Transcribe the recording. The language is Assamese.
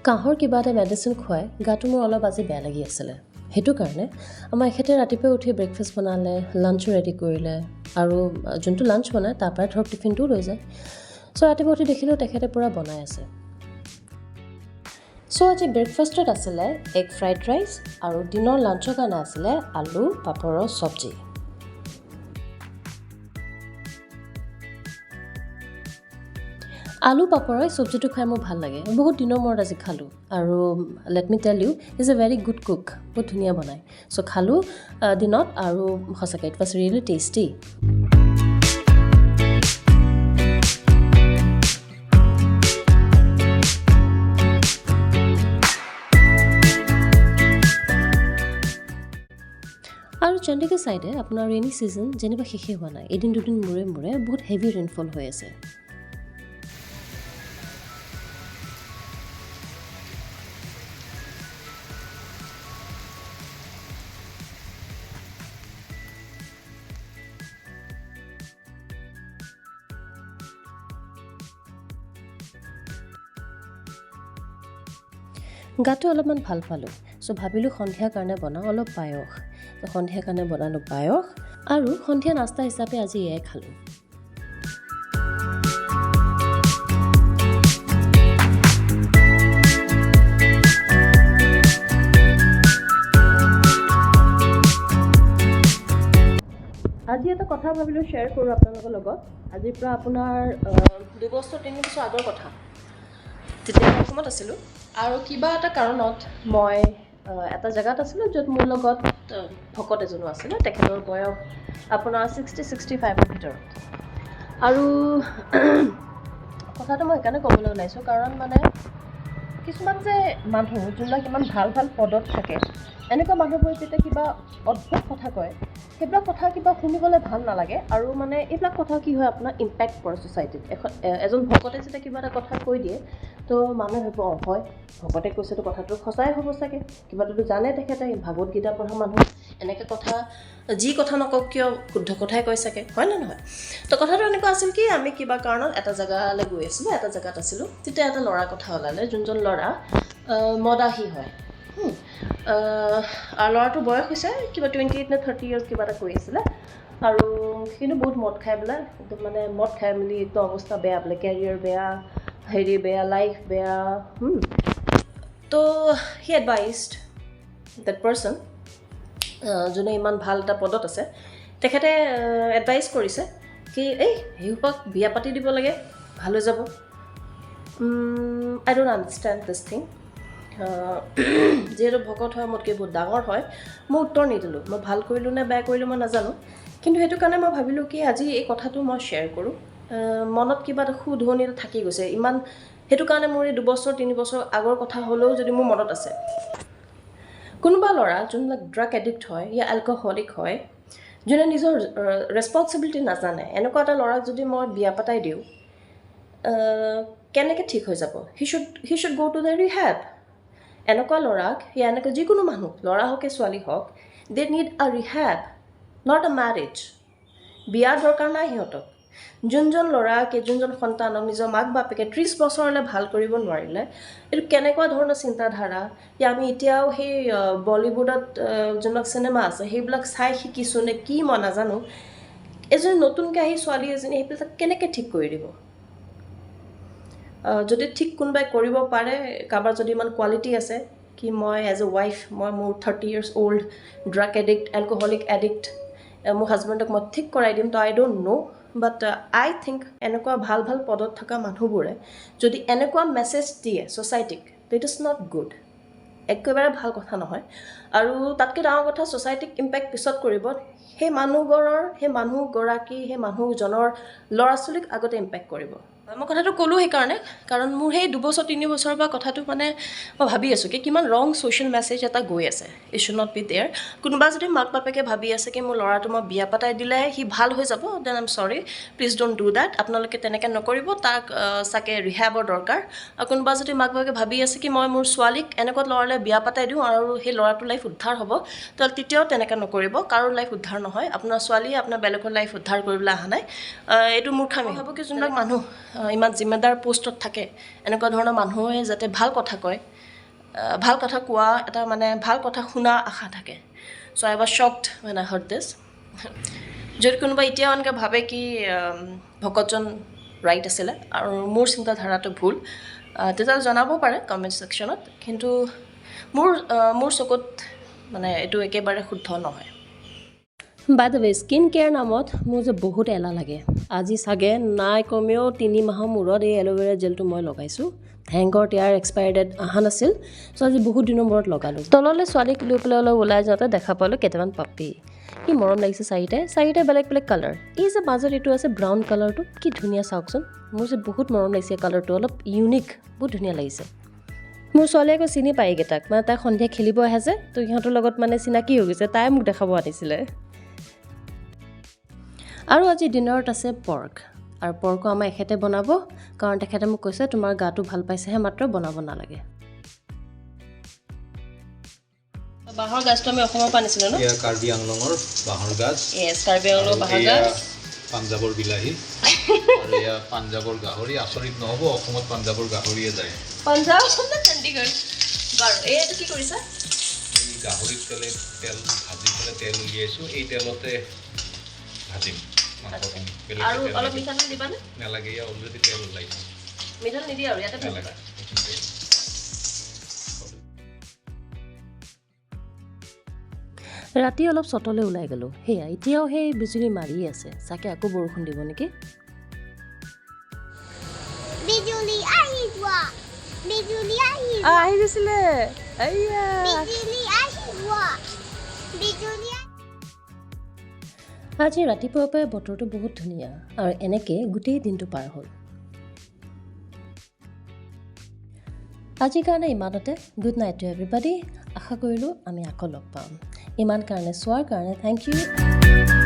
কাহৰ কিবা এটা মেডিচিন খুৱাই গাটো মোৰ অলপ আজি বেয়া লাগি আছিলে। সেইটো কাৰণে আমাৰ এখেতে ৰাতিপুৱাই উঠি ব্ৰেকফাষ্ট বনালে, লাঞ্চো ৰেডি কৰিলে আৰু যোনটো লাঞ্চ বনায় তাৰ পৰাই ধৰক টিফিনটোও লৈ যায়। চ' ৰাতিপুৱা উঠি দেখিলোঁ তেখেতে পূৰা বনাই আছে। চ' আজি ব্ৰেকফাষ্টত আছিলে এগ ফ্ৰাইড ৰাইচ আৰু দিনৰ লাঞ্চৰ কাৰণে আছিলে আলু পাপৰৰ চব্জি। আলু পাপৰৰ চব্জিটো খাই মোৰ ভাল লাগে, বহুত দিনৰ মূৰত আজি খালোঁ। আৰু let me tell you, is a very good cook, বহুত ধুনীয়া বনায়। চ' খালোঁ দিনত আৰু সঁচাকৈ it was really tasty. আৰু চণ্ডীগড় ছাইডে আপোনাৰ ৰেইনি ছিজন যেনিবা শেষেই হোৱা নাই, এদিন দুদিন মূৰে মূৰে বহুত হেভি ৰেইনফল হৈ আছে। গাটো অলপমান ভাল পালোঁ। চ' ভাবিলোঁ সন্ধিয়াৰ কাৰণে বনাওঁ অলপ পায়স। ত' সন্ধিয়াৰ কাৰণে বনালোঁ পায়স আৰু সন্ধিয়া নাস্তা হিচাপে আজি এয়াই খালোঁ। আজি এটা কথা ভাবিলোঁ শ্বেয়াৰ কৰোঁ আপোনালোকৰ লগত। আজিৰ পৰা আপোনাৰ 2 বছৰ 3 বছৰ আগৰ কথা। তেতিয়া মই অসমত আছিলোঁ আৰু কিবা এটা কাৰণত মই এটা জেগাত আছিলোঁ য'ত মোৰ লগত ভকত এজনো আছিলে। তেখেতৰ বয়স আপোনাৰ 60-65ৰ ভিতৰত। আৰু কথাটো মই সেইকাৰণে ক'বলৈ ওলাইছোঁ, কাৰণ মানে কিছুমান যে মানুহ যোনবিলাক ইমান ভাল ভাল পদত থাকে, এনেকুৱা মানুহবোৰে যেতিয়া কিবা অদ্ভুত কথা কয়, সেইবিলাক কথা কিবা শুনিবলৈ ভাল নালাগে। আৰু মানে এইবিলাক কথা কি হয়, আপোনাৰ ইম্পেক্ট পৰে ছ'চাইটিত। এখন এজন ভকতে যেতিয়া কিবা এটা কথা কৈ দিয়ে, তো মানুহে ভাবিব, অঁ হয়, ভকতে কৈছেতো কথাটো সঁচাই হ'ব চাগে, কিবাটোতো জানে তেখেতে, ভাগৱত গীতা পঢ়া মানুহ, এনেকৈ কথা যি কথা নকওক কিয় শুদ্ধ কথাই কয় চাগে, হয় নে নহয়? তো কথাটো এনেকুৱা আছিল কি আমি কিবা কাৰণত এটা জেগালৈ গৈ আছিলোঁ, এটা জেগাত আছিলোঁ, তেতিয়া এটা ল'ৰাৰ কথা ওলালে, যোনজন ল'ৰা মদাহী হয়। আৰু ল'ৰাটোৰ বয়স হৈছে কিবা 28 নে 30 ইয়াৰ্ছ কিবা এটা কৰি আছিলে। আৰু কিন্তু বহুত মদ খাই বোলে, একদম মানে মদ খাই মেলি একদম অৱস্থা বেয়া বোলে, কেৰিয়াৰ বেয়া, হেৰি বেয়া, লাইফ বেয়া। তো হি এডভাইজড that person, যোনে ইমান ভাল এটা পদত আছে, তেখেতে এডভাইচ কৰিছে কি এই সেইসোপাক বিয়া পাতি দিব লাগে, ভাল হৈ যাব। I don't understand this thing. যিহেতু ভকত হয়, মোতকৈ বহুত ডাঙৰ হয়, মই উত্তৰ নিদিলোঁ। মই ভাল কৰিলোঁ নে বেয়া কৰিলোঁ মই নাজানো, কিন্তু সেইটো কাৰণে মই ভাবিলোঁ কি আজি এই কথাটো মই শ্বেয়াৰ কৰোঁ। মনত কিবা এটা সুধনি এটা থাকি গৈছে ইমান, সেইটো কাৰণে মোৰ এই 2 বছৰ 3 বছৰ আগৰ কথা হ'লেও যদি মোৰ মনত আছে। কোনোবা ল'ৰা যোনবিলাক ড্ৰাগ এডিক্ট হয় या এলকহলিক হয়, যোনে নিজৰ ৰেচপনচিবিলিটি নাজানে, এনেকুৱা এটা ল'ৰাক যদি মই বিয়া পাতাই দিওঁ, কেনেকৈ ঠিক হৈ যাব? He should go to the rehab. এনেকুৱা ল'ৰাক या এনেকুৱা যিকোনো মানুহ, ল'ৰা হওক ছোৱালী হওক, they need a rehab, not a marriage. বিয়া দৰকাৰ নাই সিহঁতক। যোনজন ল'ৰাক, যোনজন সন্তানক নিজৰ মাক বাপেকে 30 বছৰলৈ ভাল কৰিব নোৱাৰিলে, এইটো কেনেকুৱা ধৰণৰ চিন্তাধাৰা? या আমি এতিয়াও সেই বলিউডত যোনবিলাক চিনেমা আছে সেইবিলাক চাই শিকিছোঁ নে কি মই নাজানো। এজনী নতুনকৈ আহি ছোৱালী এজনী সেইবিলাক কেনেকৈ ঠিক কৰি দিব? যদি ঠিক কোনোবাই কৰিব পাৰে, কাৰোবাৰ যদি ইমান কোৱালিটি আছে কি মই এজ এ ৱাইফ মই মোৰ 30 years old drug addict, alcoholic addict মোৰ হাজবেণ্ডক মই ঠিক কৰাই দিম, তো I don't know, but I think এনেকুৱা ভাল ভাল পদত থকা মানুহবোৰে যদি এনেকুৱা মেছেজ দিয়ে ছ'চাইটিক, it is not good. একেবাৰে ভাল কথা নহয়। আৰু তাতকৈ ডাঙৰ কথা, ছ'চাইটিক ইম্পেক্ট পিছত কৰিব, সেই মানুহঘৰৰ, সেই মানুহগৰাকী, সেই মানুহজনৰ ল'ৰা ছোৱালীক আগতে ইম্পেক্ট কৰিব। মই কথাটো ক'লোঁ সেইকাৰণে, কাৰণ মোৰ সেই 2 বছৰ 3 বছৰৰ পৰা কথাটো মানে মই ভাবি আছোঁ কি কিমান ৰং ছ'চিয়েল মেছেজ এটা গৈ আছে। It should not be there. কোনোবা যদি মাক বাপেকে ভাবি আছে কি মোৰ ল'ৰাটো মই বিয়া পাতাই দিলে সি ভাল হৈ যাব, then I am sorry, please don't do that. আপোনালোকে তেনেকৈ নকৰিব, তাক চাগে ৰিহেবৰ দৰকাৰ। আৰু কোনোবা যদি মাক বাপেকে ভাবি আছে কি মই মোৰ ছোৱালীক এনেকুৱা ল'ৰালৈ বিয়া পাতাই দিওঁ আৰু সেই ল'ৰাটোৰ লাইফ উদ্ধাৰ হ'ব, তো তেতিয়াও তেনেকৈ নকৰিব। কাৰো লাইফ উদ্ধাৰ নহয়। আপোনাৰ ছোৱালীয়ে আপোনাৰ বেলেগৰ লাইফ উদ্ধাৰ কৰিবলৈ অহা নাই। এইটো মূৰ্খামি। ভাবোঁ কি যোনবিলাক মানুহ ইমান জিম্মেদাৰ পষ্টত থাকে, এনেকুৱা ধৰণৰ মানুহে যাতে ভাল কথা কয়। ভাল কথা কোৱা এটা মানে ভাল কথা শুনা আশা থাকে। So I was shocked when I heard this. যদি কোনোবা এতিয়াও এনেকৈ ভাবে কি ভকতজন ৰাইট আছিলে আৰু মোৰ চিন্তাধাৰাটো ভুল, তেতিয়াহ'লে জনাব পাৰে কমেণ্ট ছেকশ্যনত। কিন্তু মোৰ চকুত মানে এইটো একেবাৰে শুদ্ধ নহয়। By the way, skin care নামত মোৰ যে বহুত এলাহ লাগে। আজি চাগে নাই কমেও 3 মাহৰ মূৰত এই এল'ভেৰা জেলটো মই লগাইছোঁ। Thank god ইয়াৰ এক্সপায়াৰ ডেট অহা নাছিল। চ' আজি বহুত দিনৰ মূৰত লগালোঁ। তললৈ ছোৱালীক লৈ পেলাই অলপ ওলাই যাওঁতে দেখা পালোঁ কেইটামান পাপি। কি মৰম লাগিছে, চাৰিটাই বেলেগ বেলেগ কালাৰ। এই যে মাজত এইটো আছে ব্ৰাউন কালাৰটো, কি ধুনীয়া চাওকচোন। মোৰ যে বহুত মৰম লাগিছে এই কালাৰটো, অলপ ইউনিক, বহুত ধুনীয়া লাগিছে। মোৰ ছোৱালীয়ে আকৌ চিনি পায় এইকেইটাক, মানে তাই সন্ধিয়া খেলিব আহে যে, তো সিহঁতৰ লগত মানে চিনাকি হৈ গৈছে, তাই মোক দেখাব আনিছিলে। আৰু আজি ডিনাৰত আছে পৰ্ক, আৰু পৰ্কো আমাৰ এখেতে বনাব, কাৰণ তেখেতে মোক কৈছে তোমাৰ গাটো ভাল পাইছেহে মাত্ৰ, বনাব নালাগে। বাঁহৰ গাজটো আমি অসমৰ পৰা আনিছিলোঁ ন? এয়া কাৰ্বি আংলঙৰ বাঁহৰ গাজ। য়েছ, কাৰ্বি আংলঙৰ বাঁহৰ গাজ। পাঞ্জাৱৰ বিলাহী আৰু এয়া পাঞ্জাৱৰ গাহৰি। আচৰিত নহ'ব, অসমত পাঞ্জাৱৰ গাহৰিয়ে যায়। পাঞ্জাৱ নে চণ্ডীগড়? বাৰু, এইটো কি কৰিছা? এই গাহৰিত তেল ভাজি পেলাই তেল উলিয়াইছোঁ, এই তেলতে ভাজিম মাংসখিনি। বেলেগ আৰু তেল অলপ নিদিওঁ। মিঠাতেল দিবানে? নালাগে, এয়া অলৰেডি তেল ওলাইছে। মিঠাতেল নিদিয়া আৰু ইয়াতে ভাজিবা? নালাগে, এইখিনিতে। ৰাতি অলপ চতলৈ ওলাই গ'লোঁ, সেয়া এতিয়াও সেই বিজুলী মাৰি আছে, চাগে আকৌ বৰষুণ দিব নেকি। বিজুলী আহি যোৱা, বিজুলী আহি যোৱা। আহি গৈছিলে। আইয়া। বিজুলী আহি যোৱা, বিজুলী আহি। আজি ৰাতিপুৱাৰ পৰাই বতৰটো বহুত ধুনীয়া আৰু এনেকৈ গোটেই দিনটো পাৰ হ'ল। আজিৰ কাৰণে ইমানতে। Good night to everybody. আশা কৰিলোঁ আমি আকৌ লগ পাম। ইমান কাৰণে চোৱাৰ কাৰণে thank U.